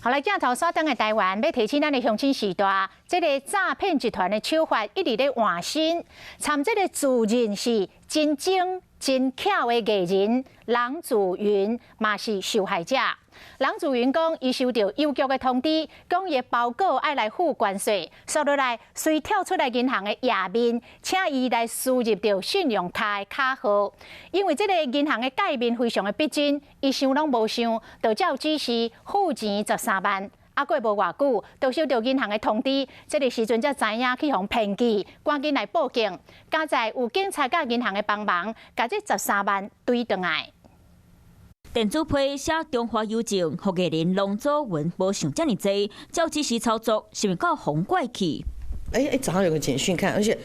好來，鏡頭煞轉來台灣，欲提醒咱的鄉親序大，這個詐騙集團的手法一直咧換新，參這個自認是真精真巧的藝人郎祖筠，嘛是受害者。郎祖筠講，伊收到郵局的通知，講伊的包裹愛來付關稅，煞落來隨跳出來銀行的頁面，請伊來輸入著信用卡的卡號。因為這個銀行的界面非常的逼真，伊想攏無想，就照指示付錢13萬。啊，過無偌久，就收到銀行的通知，這個時陣才知影去予騙去，趕緊來報警。佳哉有警察佮銀行的幫忙，共這十三萬追轉來。電子批寫中華郵政，予藝人郎祖筠無想遮爾濟，照指示操作，是毋是夠予拐去？哎哎，早上有個簡訊看，而且，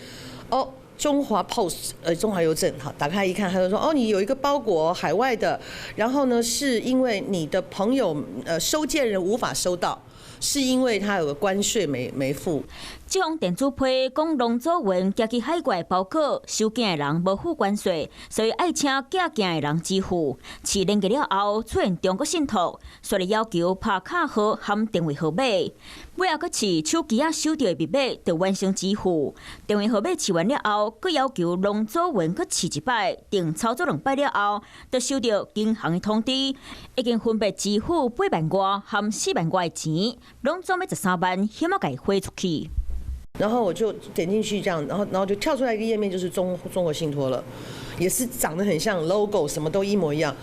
哦，中華 Post，中華郵政，好，打開一看，他就說，哦，你有一個包裹海外的，然後呢，是因為你的朋友，收件人無法收到，是因為他有個關稅沒付。這封電子批講郎祖筠寄去海外包裹，收件的人無付關稅，所以愛請寄件的人支付。試連結了後，出現中國信託，煞來要求拍卡號含電話號碼，尾仔閣試手機仔收著的密碼，就完成支付。電話號碼試完了後，閣要求郎祖筠閣試一擺，定操作兩擺了後，就收著銀行的通知，已經分別支付8萬外含4萬外的錢，攏總欲十三萬，險仔共匯出去。然後我就點進去，這樣，然後就跳出來一個頁面，就是中國信託了，也是長得很像 logo，什麼都一模一樣。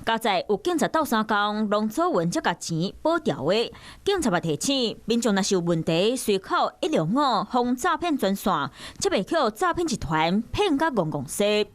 佳哉有警察鬥相共，郎祖筠才共錢保牢的。警察嘛提醒民眾，若是有問題，隨叩165防詐騙專線，才袂予詐騙集團騙甲戇戇西。